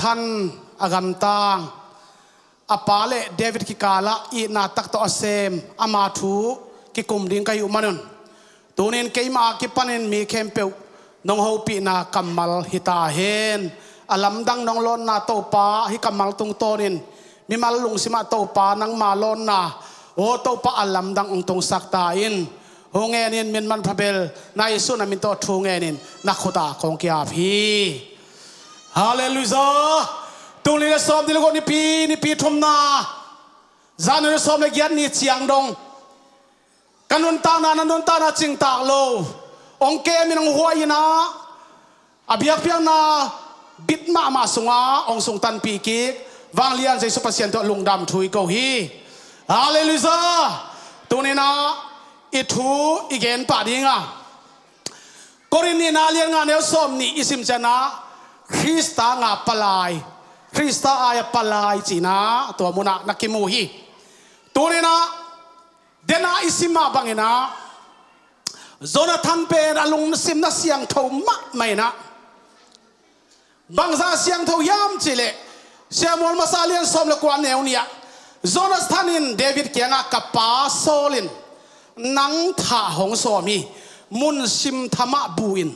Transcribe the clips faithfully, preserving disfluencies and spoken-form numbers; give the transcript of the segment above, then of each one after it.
Jonathan a gamtang, a pa le David kikalah itna tak tawh a sem ama thu kikum ding ka hih uh manun, tunin keima a kipanin mi khempeuh nong hopihna kammal hi ta hen. A lamdang nong lawnna Topa, hih kammal tungtawnin mimal lungsimah Topa nangma lawnna, aw Topa, a lamdang hong tungsak ta in. Hong ngenin min manpha bel na Jesuh na min tawh thu ngenin na khutah kong kiap hi. Halleluiah. Tuni le sawm ni le guk nipi, nipi thumna, January sawm le giat ni ciang dong ka nuntakna, na nuntakna cingtak lo, hong kemin hong huai inah, a biakpiakna bit mahmah sungah hong sungtanpih kik vanglian Jesuh Pasian tawh lungdam thu i ko hi. Halleluiah. Tuninah i thu i gen pah dinga, Korin nihna lian nga neu sawm nih i sim cianah Khrista ngah palai, Khrista ai-a palai cinah tua munah na kimu hi. Tuninah dena i sim mah banginah Jonathan pen a lungsim na siangtho mahmah inah, bangzah siangtho hiam cihleh, Samuel masa lian sawm le kua neu nih ah Jonathan in David kiangah, ka pa Saul in nang thah hong sawm hi, mun simthamah bu in,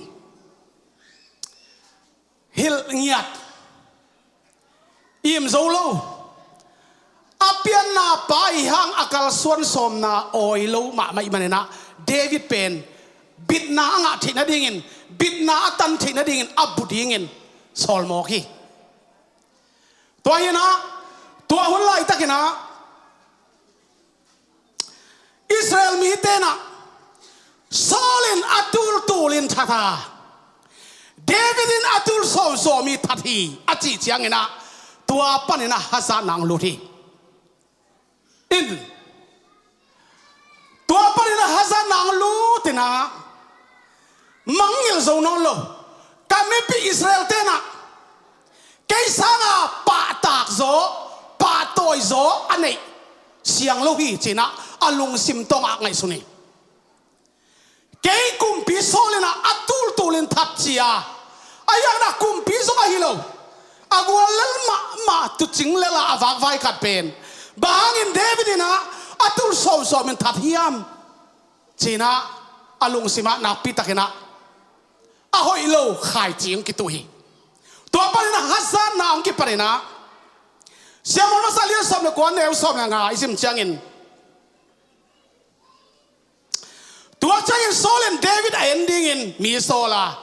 hilh ngiat, im zo lo, a pianna pa i hang a kalsuan sawmna awi lo mahmah i maninah David pen bitna a ngah theih nadingin, bitna a tan theih nadingin a bu dingin sawlmawk hi. Tua hinah, tua hun laitakinah Israel mite inah Saul in a tultul in that a, David in a tul sawmsawm in that hi a cih cianginah tua paninah hazatna hong lut hi. In tua paninah hazatna hong lut inah mangngilh zo nawn lo. Ka mipi Israel tenah kei sanga pahtak zaw, pahtawi zaw a neih siang lo hi cinah a lungsim tongah ngaihsun hi. Kei kumpi Saul inah a tultul in that cia, a yakna kumpi zong ahi lo, a gual lel mahmah tuucing lela a vakvai khat pen bang hangin David inah a tul sawmsawm in that hiam cinah a lungsimah nakpitakinah a hoih lo khaici hong kituh hi. Tua paninah hazatna hong kipaninah Samuel masa lian sawm le kua neu sawm le nga i sim ciangin, tua ciangin Saul in David a en dingin mi sawl a,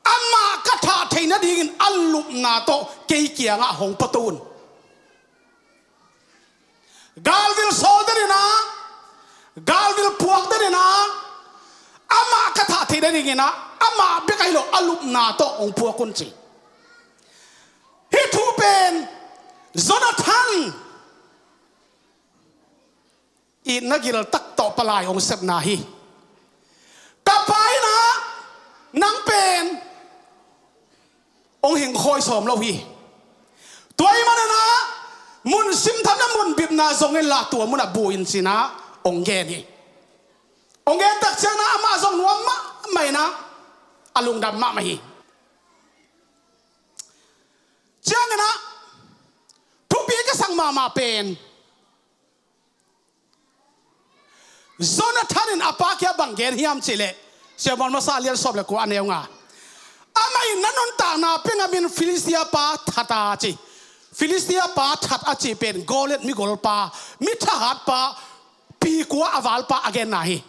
amah ka thah theih nadingin a lupna tawh kei kiangah hong pua to un. Galvil sawl deninah, galvil puak deninah amah ka thah theih nadinginah amah bek ahi lo a lupna tawh hong puak un ci. Hih thu pen Jonathan itna gil tak tawh palai hong sepna hi. Ka pa inah nang pen hong hingkhawi sawm lo hi. Tua ahih maninah mun simthamna mun bipna zong inla tua munah bu in cinah hong gen hi. Hong gen tak cianginah amah zong nuam mahmah inah a lungdam mahmah hi. Cianginah thupi ka sak mahmah pen Jonathan in a pa kiang bang gen hiam cihleh, Samuel masa lian sawm le kua a neu nga, amah in na nuntakna pengamin Filistia pa that a ci. Filistia pa that a cih pen Goliat migolpa, mi thahatpa, pi kua a valpa a genna hi.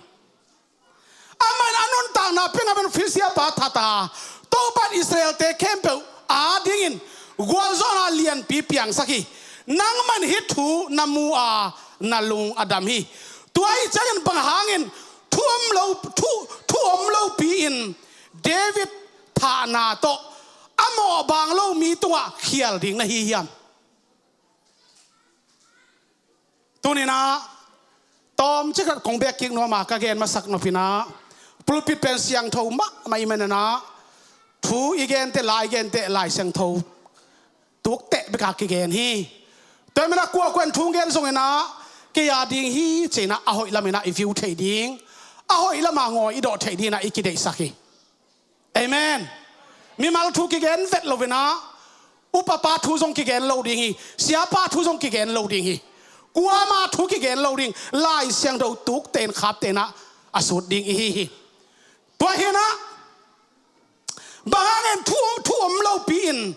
Amah in a nuntakna pengamin Filistia pa that a, Topa in Israelte khempeuh adingin gualzawhna lianpi piangsak hi. Nangmah in hih thu na mu a, na lung a dam hi. Tua ahih ciangin bang hangin thu om lo, thu, thu om lopi in David thahna tawh a mawhbang lo mi tungah khial ding na hi hiam? Tuninah tawmcik khat kong bek kik nuam a, ka gen masak nopinah pulpit pen siangtho mahmah i maninah thu i genteh, la i genteh, Lai Siangtho tukteh beka kigen hi. Tua i maninah kuakuan thu gen zonginah kei a ding hi cinah a hoih laminah i view theih ding, a hoih lama ngawi i dawh theih dinginah i kideihsak hi. Amen. Mimal thu kigen vet loinah Upapa thu zong kigen lo ding hi. Siapa thu zong kigen lo ding hi. Kuama thu kigen lo ding. Lai Siangtho tukte in khapte in ah a sut ding i hi hi. Tua hi in ah, bang hangin thu, thu om lopi in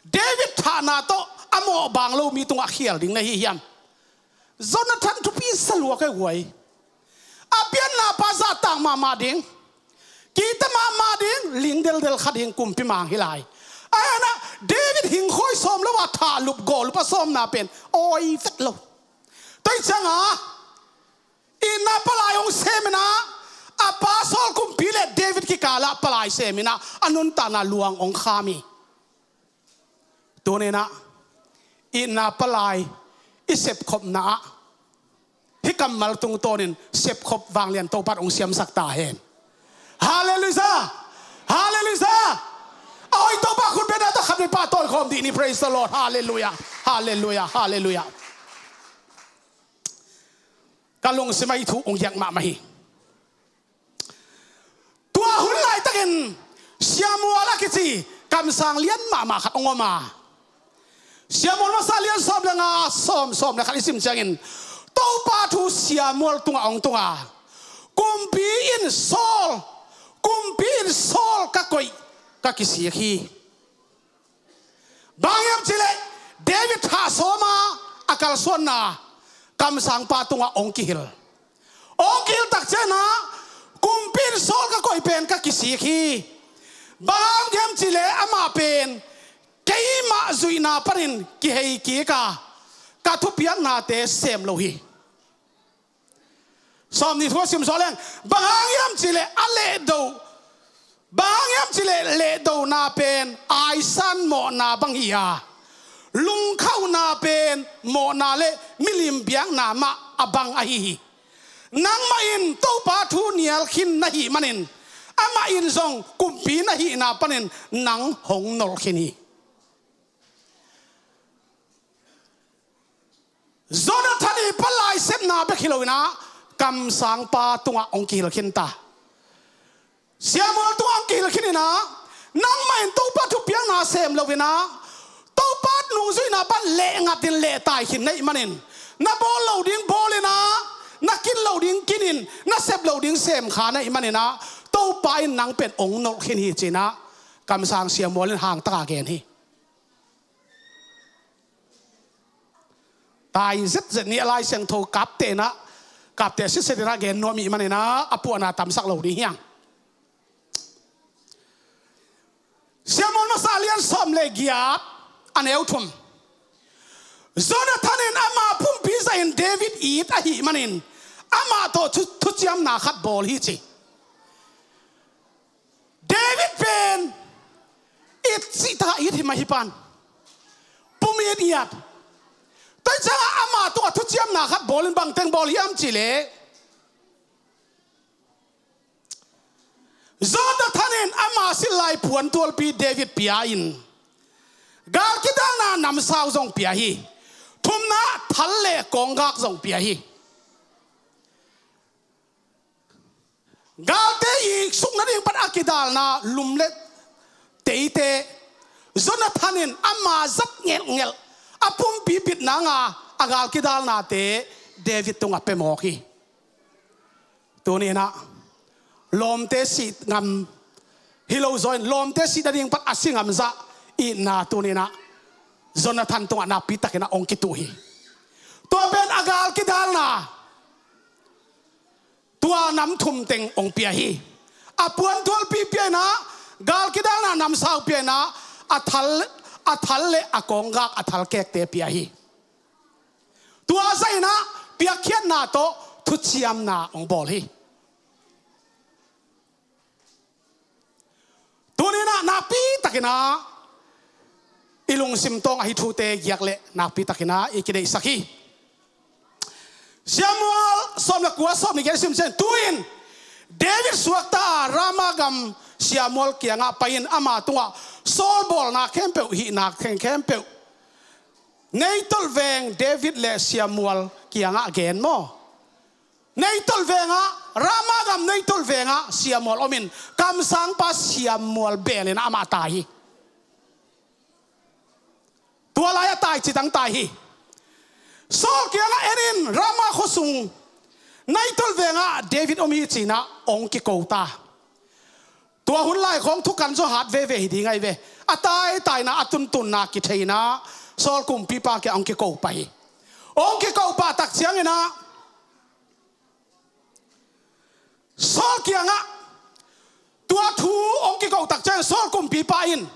David thahna tawh a mawhbang lo mi tungah khial ding na hi hiam? Jonathan thupi sa lua ka hi guai. A pianna pa zahtak mahmah ding, kihta mahmah ding, ling deldel khat hi in kumpi mang hi lai. Ahi in ah David hingkhawi sawm lo a thahlup gawhlup a sawmna pen awi vet lo. Tua hi ciangah itna palai hong sem in ah, a pa Saul kumpi le David kikalah palai sem in ah a nuntakna luang hong kham hi. Tuni in ah itna palai i sepkhopna ah hih kammal tungtawnin sepkhop vanglian Topa in hong siamsak ta hen. Halleluiah! Halleluiah! A hoih Topa khut bengna tawh khat vei pahtawi khawm dih ni. Praise the Lord. Halleluiah! Halleluiah! Halleluiah! Ka lungsim ah hih thu hong giak mahmah hi. Tua hun laitakin Samuel a kici kamsang lian mahmah khat hong om a, Samuel masa lian sawm le nga, sawm, sawm le khat i sim ciangin, Topa thu Samuel tungah hong tung a, kumpi in Saul, kumpi in Saul ka koih, ka kisik hi. Bang hiam cih leh David thah sawm a, a kalsuanna kamsangpa tungah hong kihil. Hong kihil tak ciangin ah, kumpi in Saul ka koih pen ka kisik hi. Bang hang hiam cih leh amah pen keimah zuihna panin kihei kik a, ka thupiaknate sem lo hi. Sawmnih thu a sim zawh leng, bang hang hiam cih leh a lehdo, bang hang hiam cih leh lehdona pen aisan mawhna bang hi a, lungkhauhna pen mawhna le milim biakna mah a bang ahi hi. Nangmah in Topa thu nial khin na hih manin, amah in zong kumpi na hihna panin nang hong nolh khin hi. Jonathan i palai sepna bek hi lo in ah, kamsangpa tungah hong kihil khin ta. Samuel tungah hong kihil khin in ah, nangmah in Topa thupiakna sem lo in ah, Topa nungzuihna pan lehngat in lehtai khin na hih manin, na bawl lo ding bawl in ah, na kin lo ding kin in, na sep lo ding sem kha na hih manin ah, Topa in nang pen hong nolh khin hi ci in ah, kamsang Samuel in hangtak a gen hi. Tai zetzet ni a, Lai Siangtho kapte in ah, kapte sitset in ah gen nuam i hih manin ah, a puahna tamsak lo ding hi hang. Samuel masa lian sawm le giat, a neu thum. Jonathan in ama pumpi zahin David it ahih manin, amah tawh thu, thuciamna khat bawl hi ci. David pen it cihtak a it hi mah hi pan. Pum it ngiat. Tua hi ciangah ama tungah thuciamna khat bawl in bangteng bawl hiam cih leh, Jonathan in ama silh lai puantualpi David pia in, gal kidalna namsau zong pia hi. Thumna, thal le kawnggak zong pia hi. Galte i sukna ding pan a kidalna lum le teite, Jonathan in ama zat ngelhngelh, a pumpi bit nanga a gal kidalnate David tungah pia mawk hi. Tuni in ah lawmte sih ngam hi lo zaw in, lawmte sihna ding pan a si ngam zah itna tuni in ah Jonathan tungah nakpi takin ah hong kituh hi. Tua pen a gal kidalna tua nam thum teng hong pia hi. A puantualpi pia in ah, gal kidalna namsau pia in ah, a thal, a thal le a kawnggak, a thalkekte pia hi. Tua zah in ah piakkhiatna tawh thuciamna hong bawl hi. Tuni in ah nakpi takin ah i lungsim tawng ahi thute giak leh nakpi takin ah i kideihsak hi. Samuel sawm le kua, sawm nih giat i sim ciang, tu-in David suakta a Rama gam Samuel kiangah pai in ama tungah Saul bawlna khempeuh, hihna khempeuh, Naiotl veng David le Samuel kiangah gen maw. Naiotl vengah, Rama gam Naiotl vengah Samuel om in, kamsangpa Samuel beel in amah tai hi. ci tangtai hi. Saul kiangah en in, Ramah khuasung Naioth vengah David om hi ci-in ah hong kiko ta. Tua hun lai khawng thukan zaw hat veve hi ding ahi ve. A taitai-in ah a tuntunna kithei-in ah Saul kumpipa kiang hong kiko pah hi. Hong kiko pah tak ciangin ah Saul kiangah tua thu hong kiko tak ciangin Saul kumpipa in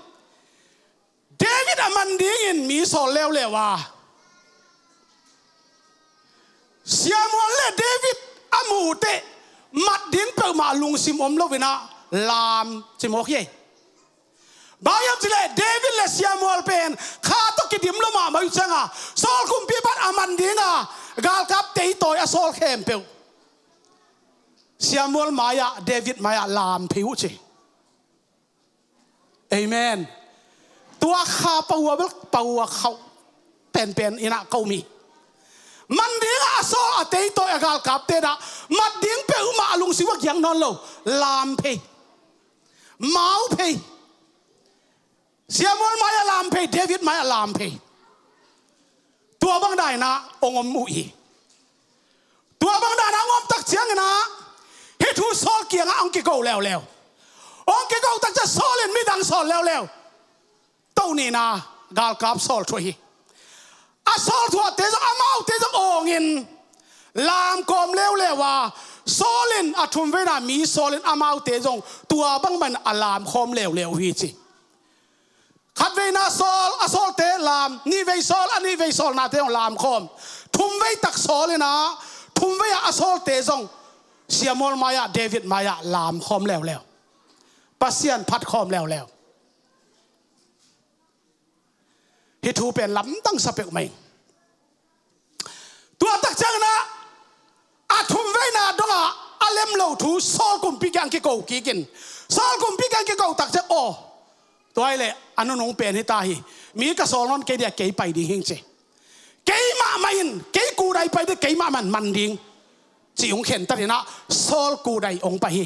David a man dingin mi sawl leuleu a, Samuel le David a mu uh teh mat ding peuhmah lungsim om lo-in ah lam ci mawk hi. Bang hiam cih leh David le Samuel pen kha tawh kidim lua mahmah uh ciangin Saul kumpipa in a man ding a galkap teitawi a sawl khempeuh Samuel mai-ah, David mai-ah lam phei uh ci. Amen. Tua kha pahua bel pahua khauh penpen in ah ka um hi. Man ding a sawl a teitawi a galkapte in ah mat ding peuhmah a lungsim ah giak nawn lo, lam phei, mau phei. Samuel mai-ah lam phei, David mai-ah lam phei. Tua bang dan-in ah hong om uh hi. Tua bang dan-in ah hong om tak ciangin ah hih thu Saul kiangah hong kiko leuleu. Hong kiko tak ciang Saul in midang sawl leuleu. Topa in ah galkap sawl thuah hi. A sawl thuahte zong amaute zong awngin lam kawm leuleu a, Saul in a thumveina mi Saul in amaute zong tua bangmah in a lam khawm leuleu uh hi ci. Khatveina sawl, a sawlte lam, nihvei sawl, a nihvei sawlnate hong lam khawm. Thumvei tak sawl in ah, thumvei ah a sawlte zong Samuel mai-ah, David mai-ah lam khawm leuleu. Pasian phat khawm leuleu. Hih thu pen lamdang sa peuhmah ing. Tua tak ciangin ah a thumveina dongah a lem lo thu Saul kumpi kiang kiko kik in, Saul kumpi kiang kiko tak ciang, aw, tua hi leh a nunung pen hi ta hi. Mi ka sawl nawn kei ding a, kei pai ding hi ing ci. Kei mahmah in, kei kudai pai ding, kei mahmah in man ding ci hong khentat in ah Saul kudai hong pai hi.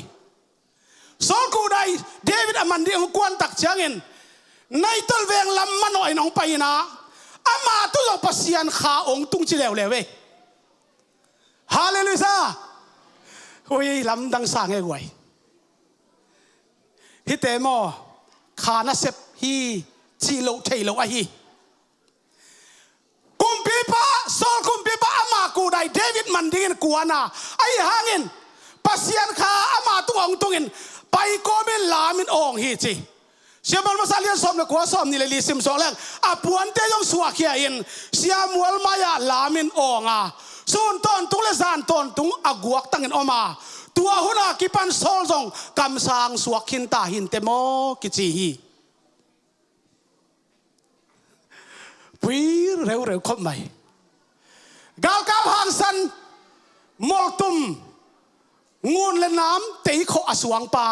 Saul kudai David a man ding hong kuan tak ciangin Naioth veng lam manawh in hong pai in ah, ama tungah zong Pasian kha hong tung ci leuleu ei. Halleluiah. Ui, lamdang sa ngei guai. Hihte maw, kha nasep hi cih loh thei lo ahi. Kumpipa, Saul kumpipa ama kudai David man dingin kuan a, ahi hangin Pasian kha ama tungah hong tungin, pai kawmin lamin awng hi ci. Samuel masa lian sawm le kua, sawm nih le li sim sawk leng, a puante zong suahkhia in Samuel mai-ah lamin awng a, sun tawntung le zan tawntung a guaktangin om a, tua hun a kipan Saul zong kamsang suak khin ta hi inteh maw kici hi. Pui reureu khop mai. Galkap hangsan, moltum, ngun le nam teikhawh a suangpa,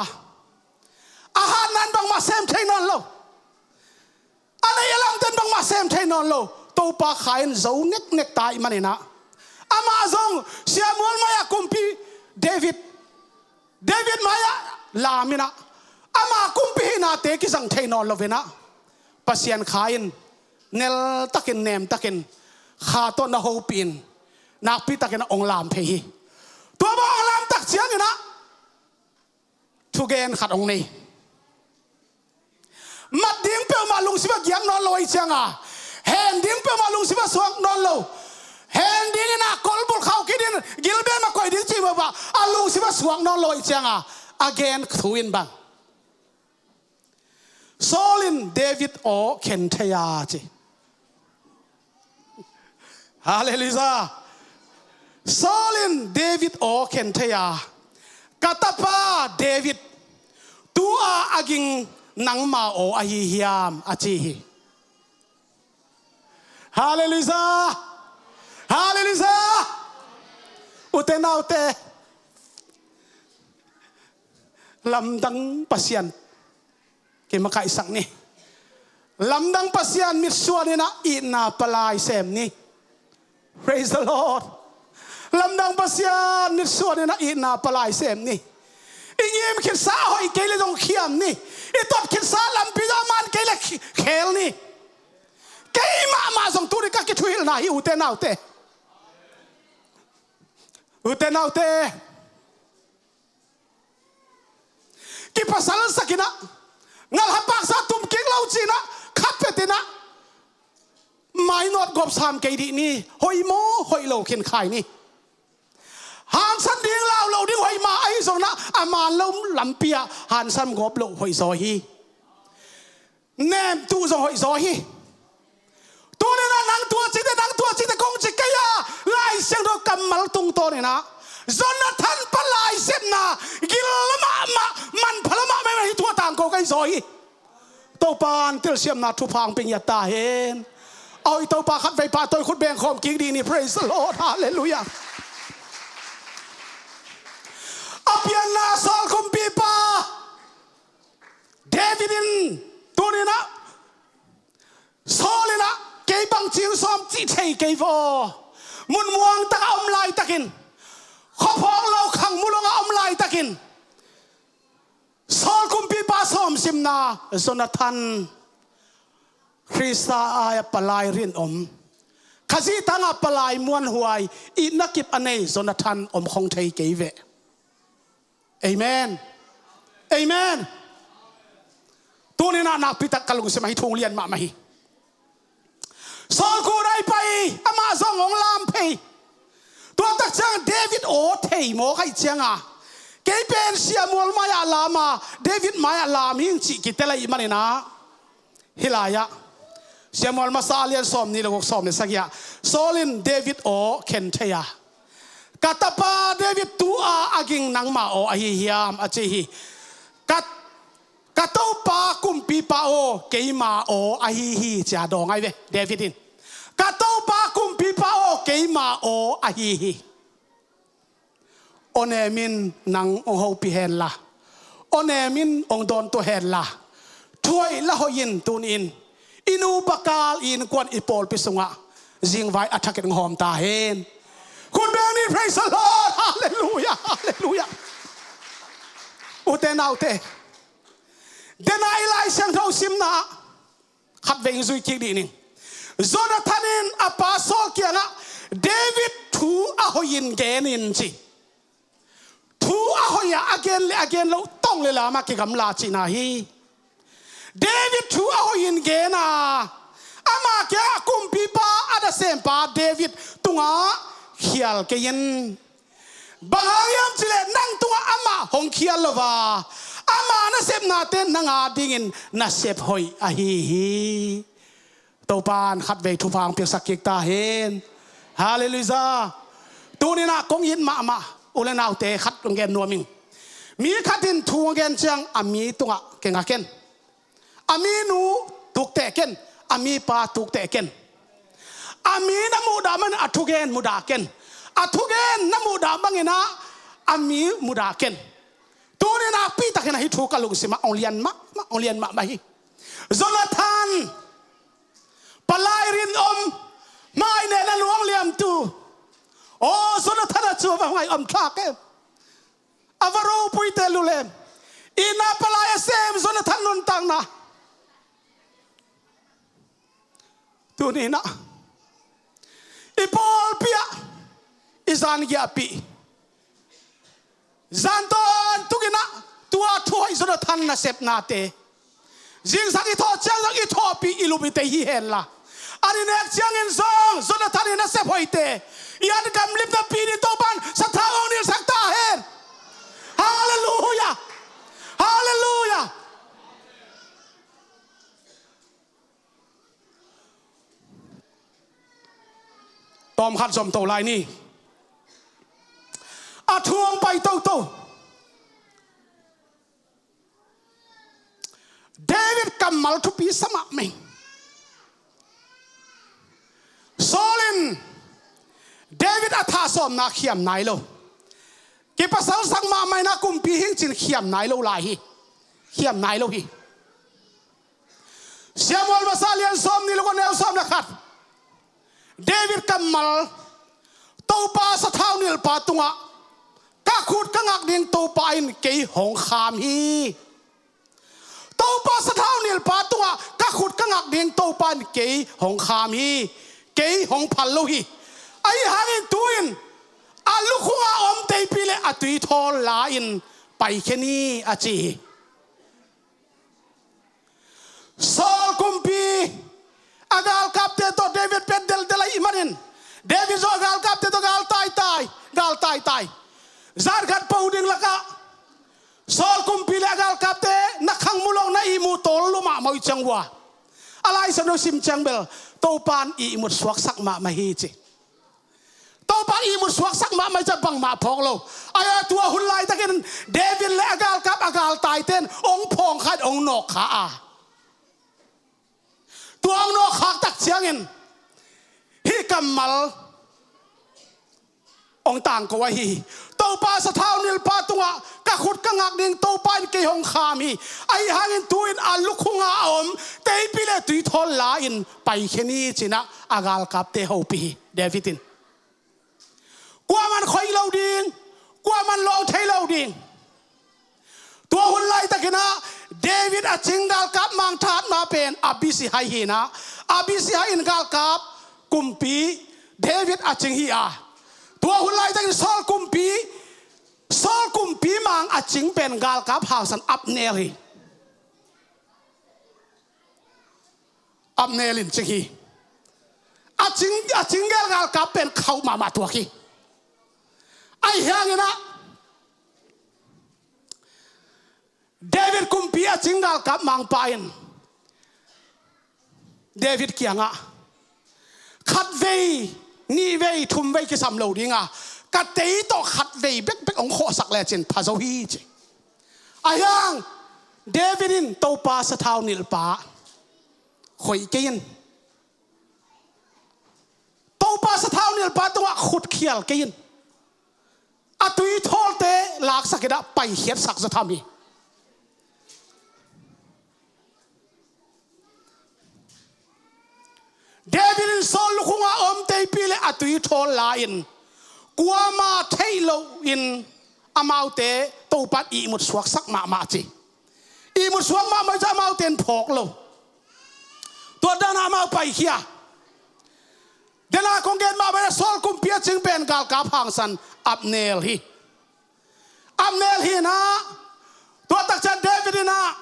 a hatna in bangmah sem thei nawn lo. A nei a lamte in bangmah sem thei nawn lo. Topa kha in zo neknek ta ahih manin ah, amah zong Samuel mai-ah kumpi David, David mai-ah lam in ah, ama kumpi hihnate kizang thei nawn lo-in ah, Pasian kha in neltakin, nemtakin, kha tawh na hopih in, nakpitakin ah hong lam phei hi. Tua bang hong lam tak ciangin ah thugen khat hong nei. Mat ding peuhmah lungsim ah giak nawn lo ahih ciangin, hen ding peuhmah lungsim ah suak nawn lo. Hen dingin ah kolbulh khauh kik ding, gilbel mah koih ding cih peuhmah a lungsim ah suak nawn lo ahih ciangin, a gen thu in bang, Saul in David aw khen thei a ci. Halleluiah. Saul in David aw khen thei a, ka tapa David, tua a ging nangma aw ahi hiam, a ci hi. Halleluiah. Halleluiah. Ute naute, lamdang Pasian kimakaihsak ni. Lamdang Pasian mitsuan in ah itna palai sem ni. Praise the Lord. Lamdang Pasian mitsuan in ah itna palai sem ni. I ngim khitsa a hoih kei leh zong khiam ni. I tot khitsa lampi zong a man kei leh khi-, khel ni. Kei mahmah zong tu thuhilhna hi, ute naute. Ute naute, kipasalsak in ah, ngalhah paksa tum kik lo ci-in ah, khat phet in ah, mainawt gawp sam kei dih ni. Hoih maw hoih lo khin khai ni. Hansan ding, lau lo ding hoih mah ahi zongin ah, a man lo lampi ah hansan gawp loh hoih zaw hi. Nem tuh zong hoih zaw hi. Tuni-in ah nang tua cite, nang tua cite kong ci kei a, Lai Siangtho kammal tungtawnin ah Jonathan palai sepna gil mahmah, manpha mahmah hi, tua tangko kei zaw hi. Topa'n telsiamna thupha hong pia ngiat ta hen. A hoih Topa khatvei pahtawi khut bengkhawm kik dih ni. Praise the Lord. Halleluiah. A pianna Saul kumpipa David in tuni-in ah, Saul in ah kei bangci hong sawm cih thei kei vaw. Mun muang takah om laitakin, khuaphawng lo khang mulong ah om laitakin, Saul kumpipa sawmsimna Jonathan, Khrista ai-ah palai rinum, Khazih tangah palai muanhuai, itna kip a nei Jonathan om khong thei kei ve. Amen. Amen. Tuni-in ah nakpi tak ka lungsim ah hih thu lian mahmah hi. Saul kut ah pai, amah zong hong lam phei. Tua tak ciang David aw thei mawk ahih ciangin, kei pen Samuel mai-ah lam a, David mai-ah lam hi'ng cih kitel ahih manin ah, hih lai-ah Samuel masa a lian sawmnih le guk, sawm le sagih ah, Saul in David aw khen thei a, ka tapa David tu-a a ging nangma aw ahi hiam, a ci hi. Ka, ka topa kumpipa aw, keima aw ahi hi, ci-a dawng ahi ve David in. Ka topa kumpipa aw, keima aw ahi hi. Aw nemin nang hong hopih hen la, aw nemin hong dawntuah hen la, thu hoih la hoih in tuni-in i nupa kal, i innkuan, i pawlpi sungah zingvai a thakin hong hawm ta hen. Khut beng ni. Praise the Lord. Halleluiah. Halleluiah. Ute naute, den a i Lai Siangtho simna ah khatvei hong zui kik dih ning. Jonathan in a pa Saul kiangah, David thu a hoih in gen in, ci. Thu a hoih ah a gen le a gen loh, tong le lam ah kigamla cihna hi. David thu a hoih in gen a, ama kiangah kumpipa, a nasempa David tungah khial kei in. Bang hang hiam cih leh nang tungah amah hong khial lo a, ama nasepnate nang adingin nasep hoih ahi hi. Topa'n khatvei thupha hong piaksak kik ta hen. Halleluiah. Tuni-in ah kong it mahmah u le naute khat hong gen nuam ing. Mi khat in thu hong gen ciang a mi tungah kingak in. A mi nu tukteh ken, a mi pa tukteh ken. A mi na muhdah bangin a thugen muhdah ken. A thugen na muhdah bangin ah a mi muhdah ken. Tuni-in ah nakpi takin ah hih thu ka lungsim ah hong lian mahmah, hong lian mahmah hi. Jonathan, palai rinum, mai nehna luang liamtu. Aw, Jonathan a cu va ngai om thlak em. A va ropuite lulem. Itna palai a sem Jonathan nuntakna. Tuni-in ah i pawlpi ah i zan giahpih, zan tawntukin ah tua thu hoih Jonathan nasepnate, zingsang i thawh ciang zong i thawhpih, i lup i tei hi hen la, a ni nek ciangin zong Jonathan i nasep hoihte, i an gamlimna pi ding Topa'n sathau hong nilhsak ta hen. Halleluiah. Halleluiah. Tawm khat zom to lai ni. A thu hong pai toto. David kammal thupi sa mahmah ing. Saul in David a thah sawmna khiam nai lo. Kipasalsak mahmah in ah kumpi hi ing ci-in khiam nai lo lai hi. Khiam nai lo hi. Samuel masa lian sawmnih le kua, neu sawm le khat. David kammal, Topa sathau nilhpa tungah ka khut ka ngak ding Topa in kei hong kham hi. Topa sathau nilhpa tungah ka khut ka ngak ding Topa in kei hong kham hi. kei hong phal lo hi. Ahi hangin tu-in a lukhunga om teipi le a tuithawl la-in paikhia ni, a ci hi. Saul kumpi a galkapte tawh David pen deldel ahih manin, David zong a galkapte tawh gal taitai, gal taitai. Zan khat po ding lakah Saul kumpi le a galkapte na khang mu lo, na ihmu tawl lo mahmah uh hi ciang uh a, a Lai Siangtho sim ciang bel Topa'n ihmut suaksak mahmah hi ci. Topa'n ihmut suaksak mahmah hi ciang bangmah phawk lo. Ahi a, tua hun laitakin David le a galkap a galtaite in hong phawng kha in hong nawk kha a, tua hong nawk khak tak ciangin hih kammal hong tangko ahi hi. Topa sathau nilhpa tungah ka khut ka ngak ding Topa in kei hong kham hi. Ahi hangin tu-in a lukhunga a om teipi le tuithawl la-in paikhia ni, ci-in ah a galkapte hopih hi David in. Kuaman khoih lo ding, kuaman lawng thei lo ding. Tua hun laitakin ah David a cing galkap mang thahatna pen Abishai hi-in ah, Abishai in galkap kumpi David a cing hi a, tua hun laitakin Saul kumpi, Saul kumpi mang a cing pen galkap hangsan Abner hi. Abner in cing hi. A cing, a cing gel galkap pen khauh mahmah tuak hi. Ahi hangin ah David kumpi a cing galkap mangpa in David kiangah, khatvei, nihvei, thumvei kisam lo ding a, ka tei tawh khatvei bekbek hong khawhsak lecin pha zo hi, ci. Ahi hang David in Topa sathau nilhpa khoih kei in, Topa sathau nilhpa tungah khut khial kei in, a tuithawlte laksak in ah paikhiatsak zaw tham hi. David in Saul lukhunga om teipi le a tuithawl la-in kuama theih loin amaute Topa'n ihmut suaksak mahmah ci. Ihmut suak mahmah hi ciang amaute in phawk lo. Tua dan a amau paikhia. Dena kong gen mah bangin ah Saul kumpi a cing pen galkap hangsan Abner hi. Abner hi-in ah, tua tak ciang David in ah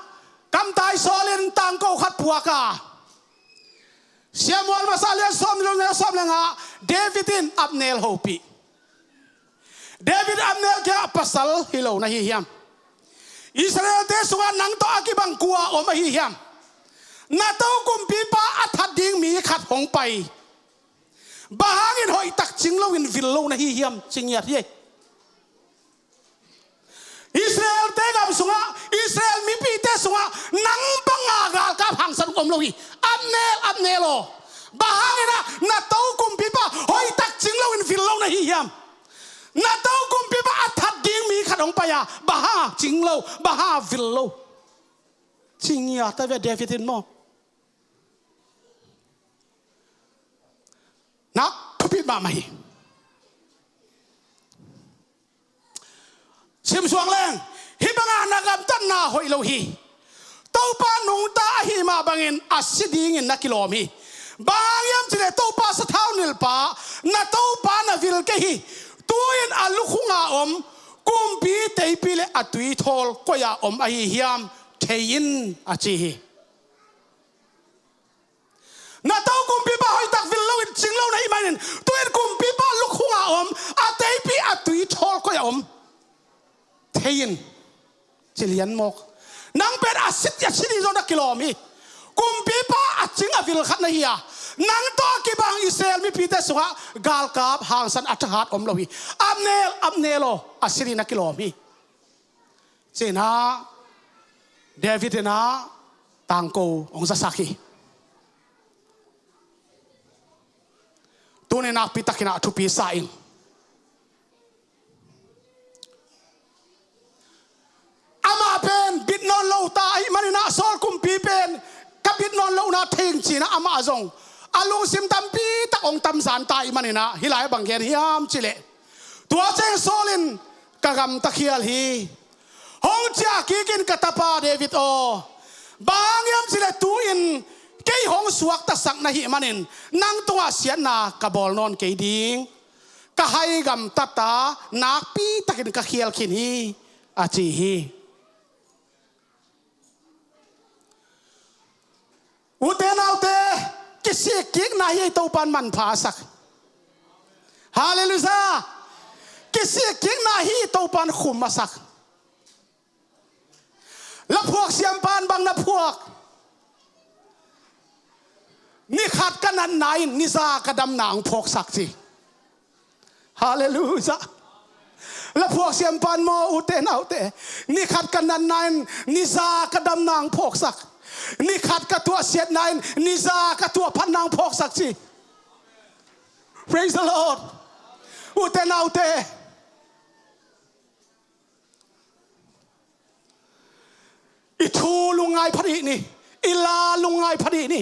kamtai sawl in tangko khat puak a, Samuel masa lian sawm nih, neu sawm le nga, David in Abner hopih. David, Abner kiangah, pasal hi lo na hi hiam? Israelte sungah nang tawh a kibang kua om ahi hiam? Na to kumpipa a that ding mi khat hong pai. Bang hangin hoihtak cing loin vil lo na hi hiam? Ci ngiat hi. Israelte gam sungah, Israel mipite sungah nang banga galkap hangsan om lo hi. Abner, Abner aw, bang hangin ah na to kumpipa hoihtak cing loin vil lo na hi hiam? Na to kumpipa a that ding mi khat hong pai a, bang hang cing lo, bang hang vil lo? Ci ngiat a ve David in maw. Nak thupi mahmah hi. Simsuang leng, hih banga na gamtatna hoih lo hi. Topa nungta ahih mah bangin a si dingin na kilawm hi. Bang hang hiam cih leh Topa sathau nilhpa, na Topa na vil kei hi. Tu-in a lukhunga om kumpi teipi le a tuithawl koi-ah om ahi hiam thei in, a ci hi. Na to kumpipa hoihtak vil loin cing lo na hih manin, tu-in kumpipa lukhunga om, a teipi a tuithawl koi-ah om thei in, ci lian mawk. Nang pen a si, a si ding zong na kilawm hi. Kumpipa a cing a vil khat na hi a, nang tawh a kibang Israel mipite sungah galkap hangsan a thahat om lo hi. Abner, Abner aw, a si ding na kilawm hi. Ci-in ah David in ah tangko hong zasak hi. Tuni nakpi takin ah thupi sa ing. Amah pen bit nawn lo ta ahih manin ah Saul kumpi pen ka bit nawn lohna thei ing ci-in ah amah zong a lungsim tampi tak hong tamzan ta ahih manin ah hih lai bang gen hiam cih leh, tua ciang Saul in ka gamta khial hi. Hong ciah kik in ka tapa David aw. Bang hang hiam cih leh tu-in Kei hong suaktasak na hih manin nang tungah siatna ka bawl nawn kei ding. Ka hai gamtat a, nakpi takin ka khial khin hi, a ci hi. Ute naute, kisikkikna hi Topa'n manpha a sak. Halleluiah. Kisikkikna hi Topa'n khum a sak. Laphuak siampa'n bang na phuak? Ni khat ka natna in ni za ka damna hong phawksak ci. Halleluiah. Laphuak siampa'n maw, ute naute, ni khat ka natna in ni za ka damna hong phawksak. Ni khat ka tuahsiatna in ni za ka tuahphatna hong phawksak ci. Praise the Lord. Ute naute, i thu lungngai pha dih ni. I la lungngai pha dih ni.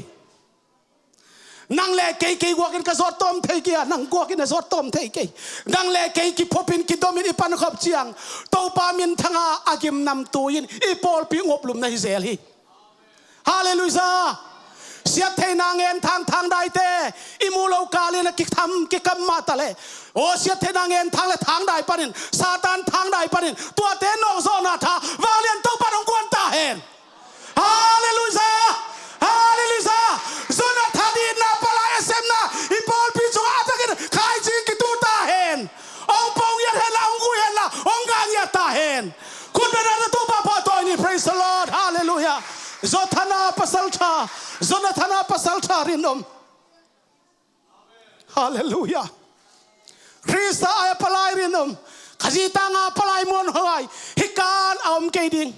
Nang le kei, kei guakin ka zawt tawm thei kei a, nang guakin a zawt tawm thei kei. Nang le kei kiphopin kidomin i pankhop ciang, Topa minthanga a gimnamtui in i pawlpi ngoplum na hi zel hi. Halleluiah. Siattheihna ngen thang thangdaite i mu lo kalin a kitham kikam mah taleh, aw, siattheihna ngen thang le thangdai panin, Satan thangdai panin tuate nawkzawhna tha vanglian Topa'n hong guan ta hen. Halleluiah. Halleluiah. Jonathan itna palai a sepna i pawlpi cungah a takin khaicing kitu ta hen. Hong pau ngiat hen la, hong gui hen la, hong gah ngiat ta hen. Khut beng a na Topa pahtawi ni. Praise the Lord. Halleluiah. Jonathan a pasalṭha, Jonathan a pasalṭha rinum. Halleluiah. Khrista a palai rinum. Khazih tanga palai muanhuai hih kan a om kei ding.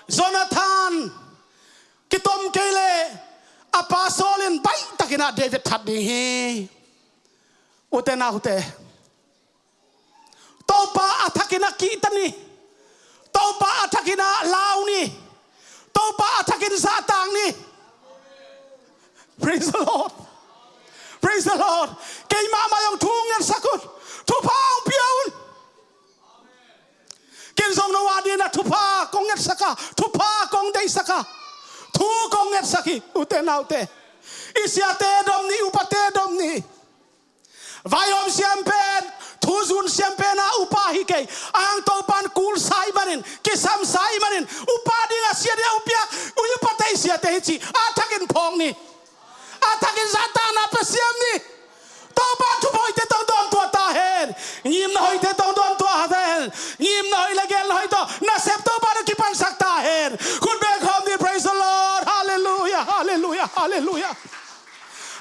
Jonathan kitom kei leh a pa Saul in baih takin ah David that ding hi. Ute naute, Topa a thakin a kihta ni. Topa a thakin a lau ni. Topa a thakin zahtak ni. Praise the Lord. Praise the Lord. Keimah mah zong thu ngetsak un. Thupha hong pia un. Ken zong no a dingin a thupha kong ngetsak a, thupha kong deihsak a, thu kong ngetsak hi. Ute naute, i siate dom ni, upate dom ni. Vaihawm siam pen, thu zun siam pen a upa hi kei. Ang Topa'n kulsa ahih manin, kisamsa ahih manin, upa ding a sia ding a upiak, upate i siate hi ci. A thakin phawk ni. A thakin zahtakna pia siam ni. Topa thupha hoihte tawh dawntuah ta hen. Ngimna hoihte tawh dawntuah ta hen. Ngimna hoih le gelna hoih tawh nasep Topa na kipansak ta hen. Khut beng khawm ni. Praise the Lord. Halleluiah. Halleluiah. Halleluiah.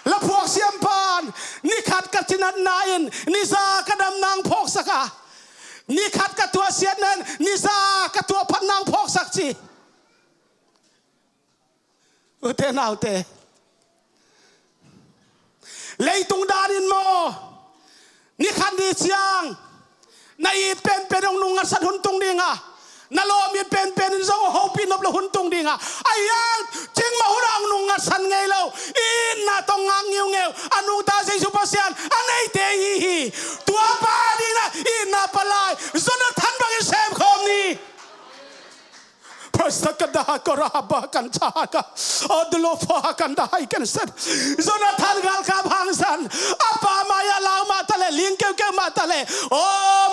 Laphuak siampa'n, ni khat ka cinatna in ni za ka damna hong phawksak a, ni khat ka tuahsiatna in ni za ka tuahphatna hong phawksak ci. Ute naute, leitung danin maw, ni khat ni ciang na it penpen hong nungngatsan hun tung ding a, na lawm it penpen in zong hong hopih nop lo hun tung ding a, ahi hang cingmah hun ah hong nungngatsan ngei lo, itna tawh ngak ngiungeu a nungta Jesu Pasian a neite i hi hi. Tua pa dingin ah itna palai Jonathan bangin sem khawm ni. Pastor ka da ko ra ba kan cha ka. O dulo fa kan da hai kan set. Jonathan galkap hangsan. A pa mai-ah lau mah taleh, ling keukeu mah taleh. O,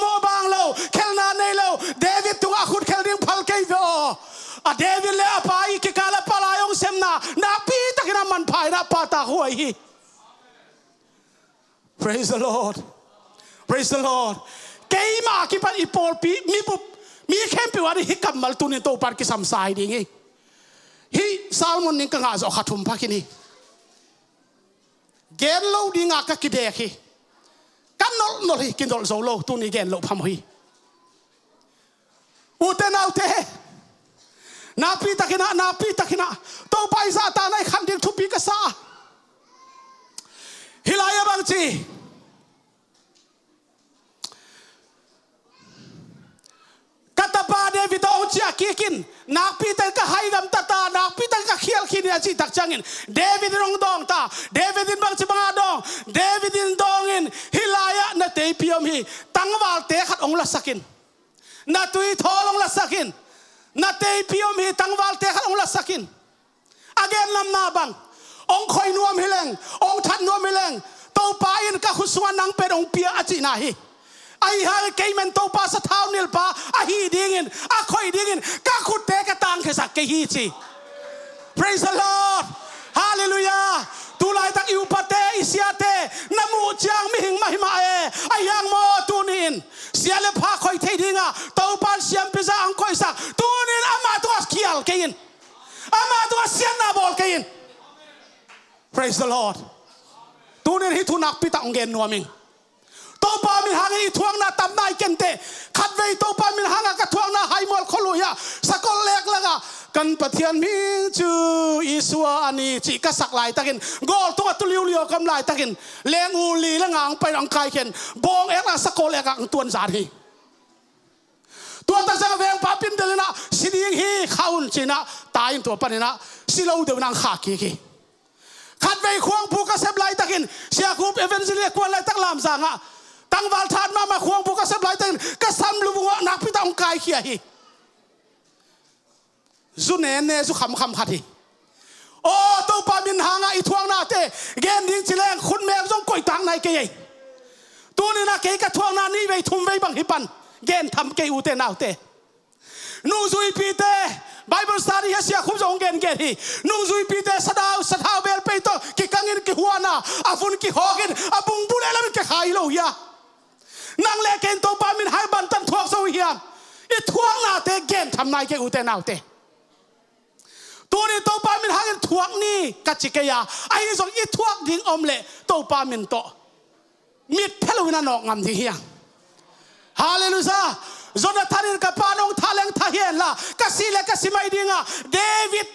mu bang lo, khelna nei lo. David tungah khut khel ding phal kei ve aw. A David le a pa i kikal a palai hong semna nakpi takin a manpha in a pahtak huai hi. Praise the Lord. Praise the Lord. Keimah a kipan i pawlpi, mi bup, mi khempeuh a ding hih kammal tuni-in Topa'n kisam sa hi ding hi. Hih sermon ning ka ngah zawh kha thum pha khin hi. Gen lo dingah ka kidek hi. Ka nolhnolh hi, kinolh zo lo, tuni gen loh phamawh hi. Ute naute, nakpi takin ah, nakpi takin ah Topa i zahtakna i khan ding thupi ka sa. Hih lai-ah bang ci, ka tapa David aw, hong ciah kik in, nakpi takin ka hai gamtat a, nakpi takin ka khial khin hi, a cih tak ciangin David in hong dawng ta. David in bang ci bangin a dawng? David in dawng in, hih lai-ah na teipi om hi, tangvalte khat hong lasak in. Na tuithawl hong lasak in. Na teipi om hi, tangvalte khat hong lasak in. A gen lamna bang? Ong khoi nuam hi leng, ong that nuam hi leng, Topa in ka khut sungah nang pen ong pia a cihna hi. Ahi hangin kei men Topa sathau nilhpa ahi dingin, a khoi dingin ka khutte ka tangkhiasak kei hi ci. Praise the Lord. Hallelujah. Tulaitak i upate, i siate na muh ciang mihing mah hi mah e. Ahi hang maw tuni-in sia le pha khoi thei dinga Topa in siampi za ong khoisak, tuni-in amah tungah khial kei in. Amah tungah siatna bawl kei in. Praise the Lord. Tuni-in hih thu nakpi tak ong gen nuam ing. Topa min hangin i thuakna tam nai kei inteh. Khatvei Topa min hanga ka thuakna Haimual khualuia sakol lek langa kan Pathian min cu Isua a ni cih ka sak laitakin, gawl tungah tu liuliau ka om laitakin, leng u li le nga ong pai ong kaikhen, bawng ek langa sakol ek ah ong tuan zat hi. Tua tak ciang a vengpa pindel inah si ding hi, kha un ci-inah tai in, tua paninah si lo deuh inah khak kik hi. Khatvei khuangpu ka sep laitakin, Sia Khup evangelist kuan laitak Lamzangah tangval that mahmah khuangpu ka sep laitakin ka sam lubungah nakpi tak ong kaikhia hi. Zu nenne zu khamkham khat hi. Aw, Topa min hanga i thuaknate gen ding ci leng khutmek zong koihtak nai kei ei. Tuni-in a kei ka thuakna nih vei thum vei bang hi pan gen tham kei, ute naute. Nungzuipite, Bible study hi a, Sia Khup zong gen gen hi. Nungzuipite sadau sathau bel pei tawh kikangin kihuana, a vun kihawkin a bungbul e lamin kikhai lo hi a. Nang le kei in Topa min hai bantan thuak zo hiam? I thuaknate gen tham nai kei, ute naute. Tuni Topa min hangin thuak ni ka ci kei a, ahi zong i thuak ding om leh Topa min tawh mit phe loin a nawk ngam ding hi hang. Hallelujah. Jonathan in ka pa nong tha leng tha hi henla, ka si le ka si mai dinga, David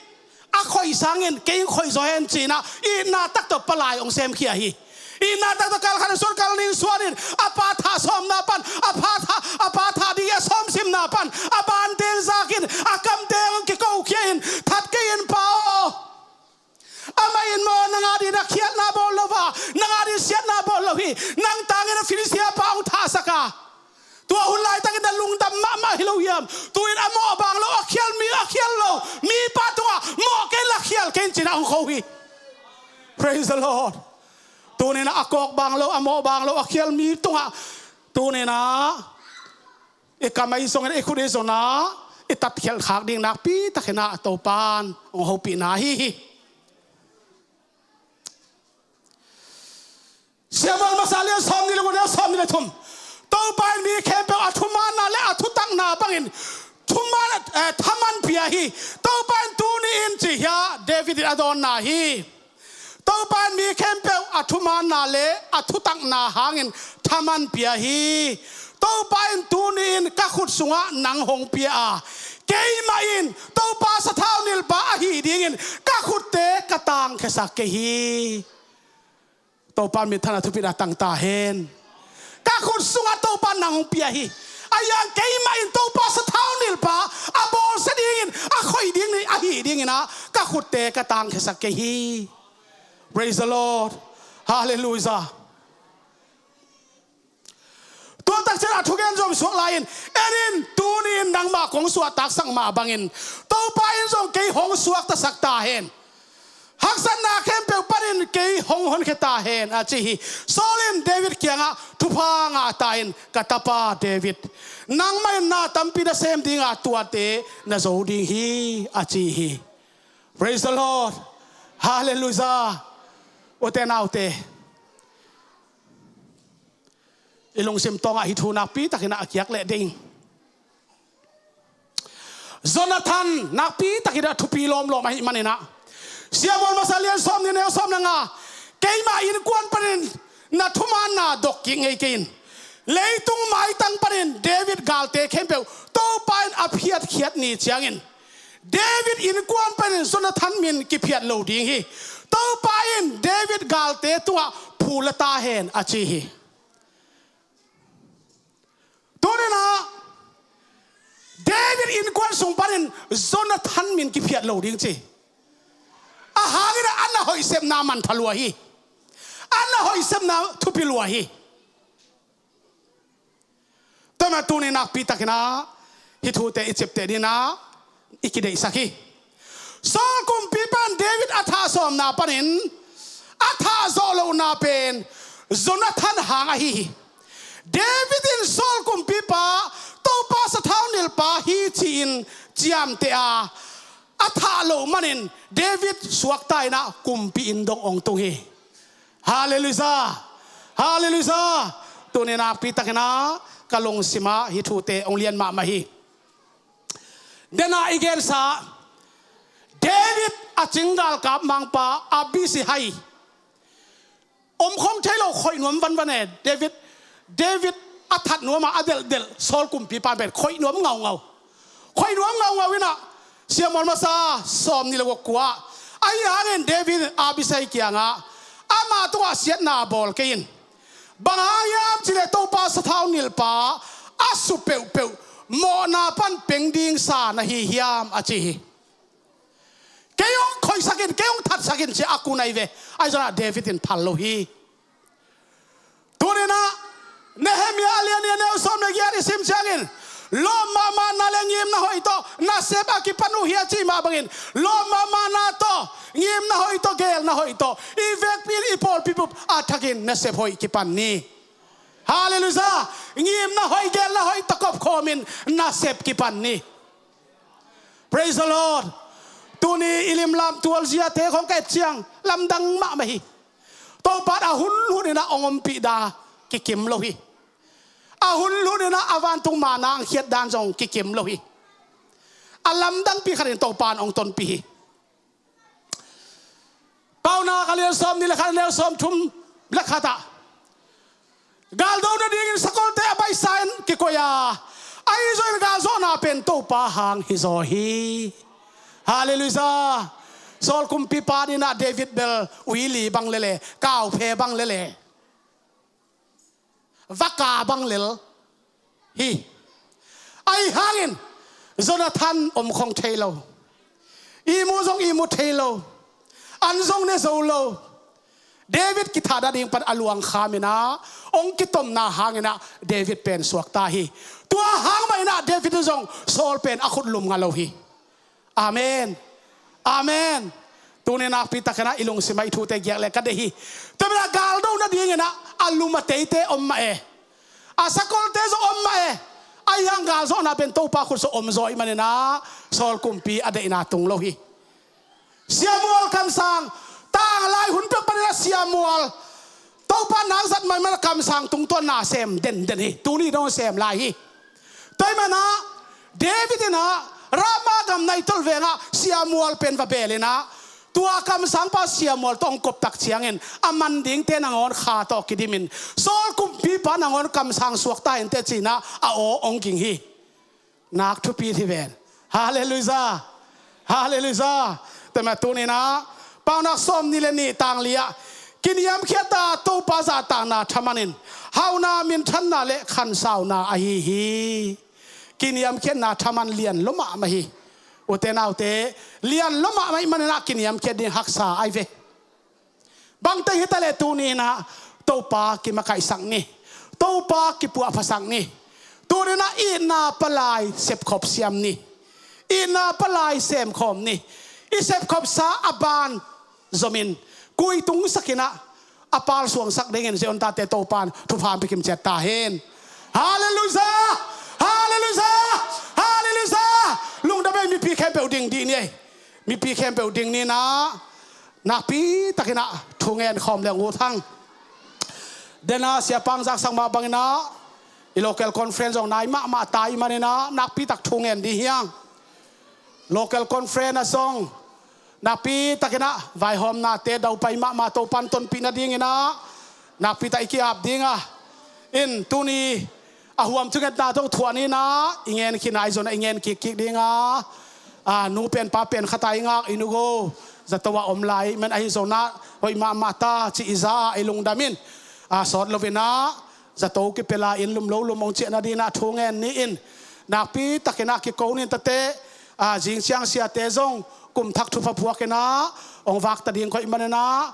a khoi sangin kei ong khoi zaw hen ci-inah itna tak tawh palai ong semkhia hi. Itna tak tawh kal khat a suan kal nih suanin a pa thah sawmna pan, a pa thah, a pa thah ding a sawmsimna pan a ban teng zakin a kam teng ong kikokhia in, that kei in pa aw. Amah in maw nang adingin a khialhna bawl lo a, nang adingin siatna bawl lo hi. Nang tangin a Filistia pa ong thahsak a, tua hun laitakin na lungdam mahmah hi lo hiam? Tu-in a mawh bang lo, a khial mi, a khial lo mipa tungah mawh kei in la khial kei in ci-inah ong kho hi. Praise the Lord. Tuni-in a kawk bang lo, a mawh bang lo, a khial mi tungah tuni-in a i kam ahi zongin, i khut ahi zongin a i tatkhialh khak ding nakpi takin a Topa in ong hopihna ahi hi. Samuel masa lian sawmnih le guk, neu sawmnih le thum. Topa in mi khempeuh a thumaanna le a thutakna bangin thumaan, eh, thaman pia hi. Topa in tuni-in ci hi a, David in a dawnna hi. Topa in mi khempeuh a thumaanna le a thutakna hangin thaman pia hi. Topa in tuni-in ka khut sungah nang hong pia a, keimah in Topa sathau nilhpa ahi dingin ka khutte ka tangkhiasak kei hi. Topa minthanna thupitna tang ta hen. Ka khut sungah Topa nang hong pia hi. Ahi hang keimah in Topa sathau nilhpa a bawlsia dingin, a khoi ding ni ahi dingin a ka khutte ka tangkhiasak kei hi. Praise the Lord. Hallelujah. Tua takciang a thugen zom suak lai-in, en in, tuni-in nangmah kong suahtaksak mah bangin Topa in zong kei hong suaktasak ta hen. Haksatna khempeuh panin kei hong honkhia ta hen, a ci hi. Saul in David kiangah thupha ngah ta in, ka tapa David, nangmah in na tampi na sem dinga tuate na zo ding hi, a ci hi. Praise the Lord. Hallelujah. Ute naute, i lungsim tawngah hih thu nakpi takin a kiak leh ding. Jonathan nakpi takin a thupi lawmlawm ahih manin a, Samuel masa lian sawmnih, neu sawm le nga, keimah innkuan panin na thumaanna dok kik ngei kei in. Leitung maitang panin David galte khempeuh Topa in a phiatkhiat ni ciangin David innkuan panin Jonathan min kiphiat lo ding hi. Topa in David galte tungah phu la ta hen, a ci hi. Tuni-in a David innkuan sung panin Jonathan min kiphiat lo ding ci. A hangin a na hoih sepna mantha lua hi. A na hoih sepna thupi lua hi. Tua mah tuni nakpi takin a hih thute i ciapteh dingin a i kideihsak hi. Saul kumpipa in David a thah sawmna panin a thah zawh lohna pen Jonathan hang ahi hi. David in Saul kumpipa, Topa sathau nilhpa hi ci-in ciamteh a, a thah loh manin David suakta in ah kumpi inn dong hong tung hi. Halleluijah. Halleluijah. Tuni nakpi takin ah ka lungsim ah hih thute hong lian mahmah hi. Dena i gensa David a cing galkap mangpa Abishai om khong thei lo, khoih nuam vanvan e. David, David a that nuam a, a delhdelh Saul kumpipa pen khoih nuam ngaungau. Khoih nuam ngaungau in ah, Samuel masa sawmnih le guk kua, ahi hangin David in Abishai kiangah ama tungah siatna bawl kei in. Bang hang hiam cih leh Topa sathau nilhpa a su peuhpeuh mawhna pan peng ding sa na hi hiam, a ci hi. Kei hong khoihsak in, kei hong thatsak in, ci a kun ahi ve. Ahi zongin ah David in phal lo hi. Tuni in ah Nehemiah a lian nih a neu sawm le giat i sim ciangin, lawp mahmahna le ngimna hoih tawh nasep a kipan uh hi, a cih mah bangin, lawp mahmahna tawh, ngimna hoih tawh, geelna hoih tawh i vekpi in i pawlpi bup a thakin nasep hoih kipan ni. Halleluijah. Ngimna hoih, geelna hoih tawh kopkhawmin nasep kipan ni. Praise the Lord. Tuni i limlam tualziate khong ka et ciang lamdang mahmah hi. Topa in a hunhun in ah hong ompih dan kikim lo hi. A hunhun in ah a vantung manna hong khiat dan zong kikim lo hi. A lamdangpi khatin Topa in hong tonpih hi. Paunak a lian sawmnih le khat, a neu sawmthum le khat ah, galdo nadingin sakolte a baihsa in kikoih a, ahi zongin galzawhna pen Topa hang hizaw hi. Halleluijah. Saul kumpipa in ah David bel uili bang lel e, kauphe bang lel e, vaka bang lel hi. Ahi hangin Jonathan om khong thei lo, ihmu zong ihmu thei lo, an zong ne zo lo. David kithahna ding pan a luang kham in ah hong kitomna hangin ah David pen suakta hi. Tua hang mah in ah David in zong Saul pen a khut lum ngah lo hi. Amen. Amen. Tuni nakpi takin ah i lungsim ah i thute giak le ka deih hi. Tua manin ah galdo nadingin ah a lum a teite om mah e, a sakolte zong om mah e. Ahi hang galzawhna pen Topa khut sung om zaw ahih manin ah Saul kumpi a deihna tung lo hi. Samuel kamsang, tanglai hun pek panin ah Samuel, Topa in na zat mah ahih manin ah kamsang tungtawn na sem denden hi. Tuni dong sem lai hi. Tua ahih manin ah David in ah Ramah gam Naioth vengah Samuel pen va beel in ah, tua kamsangpa Samuel tawh hong koptak ciangin a man dingte nangawn kha tawh kidimin, Saul kumpipa nangawn kamsang suakta inteh ci-in ah a aw hong ging hi. Nak thupi hi ven. Halleluijah. Halleluijah. Tua manin ah tuni in ah Paunak sawmnih le nih, tang li ah, kiniamkhiat a Topa zahtakna thaman in hauhna, minthanna le khansauna ahi hi. Kiniamkhiatna thaman lian lua mahmah hi. Ute naute, lian lua mahmah ahih manin ah kiniamkhiat ding haksa ahi ve. Bangteng hi ta leh tuni in ah Topa kimakaihsak ni. Topa kipuahphasak ni. Tuni in ah itna palai sepkhop siam ni. Itna palai semkhawm ni. I sepkhopsa a ban zomin, kuitungsak in ah a palsuangsak dingin Zion tate Topa in thupha hong pia kim ciat ta hen. Halleluijah! Halleluijah! Halleluijah! Lungdam ei, mipi khempeuh ding dih ni ei. Mipi khempeuh ding ni in ah nakpi takin ah thu ngen khawm leng ut hang. Dena Sia Pang zaksak mah bangin ah i local conference zong nai mahmah ta ahih manin ah nakpi tak thu ngen ding hi hang. Local conference ah zong nakpi takin ah vaihawmnate daupai mahmah, Topa in tonpih nadingin ah nakpi tak i ki-ap ding a, in tuni a huam thungetna tawh thuah ni in ah i ngen khin a, ahi zongin ah i ngen kikkik ding a, a, nu pen pa pen khat a i ngak i nu go zato ah om lai ahih manin, ahi zongin ah hoih mahmah ta cih i za a, i lungdam in, a, sawt lo in ah zato kipia lai-in lum lo lum hong ciah nadingin ah thu ngen ni in, nakpi takin ah kiko ni in tate, a, zing ciang siate zong kum thak thupha phuak in ah hong vak ta ding ka hih manin ah,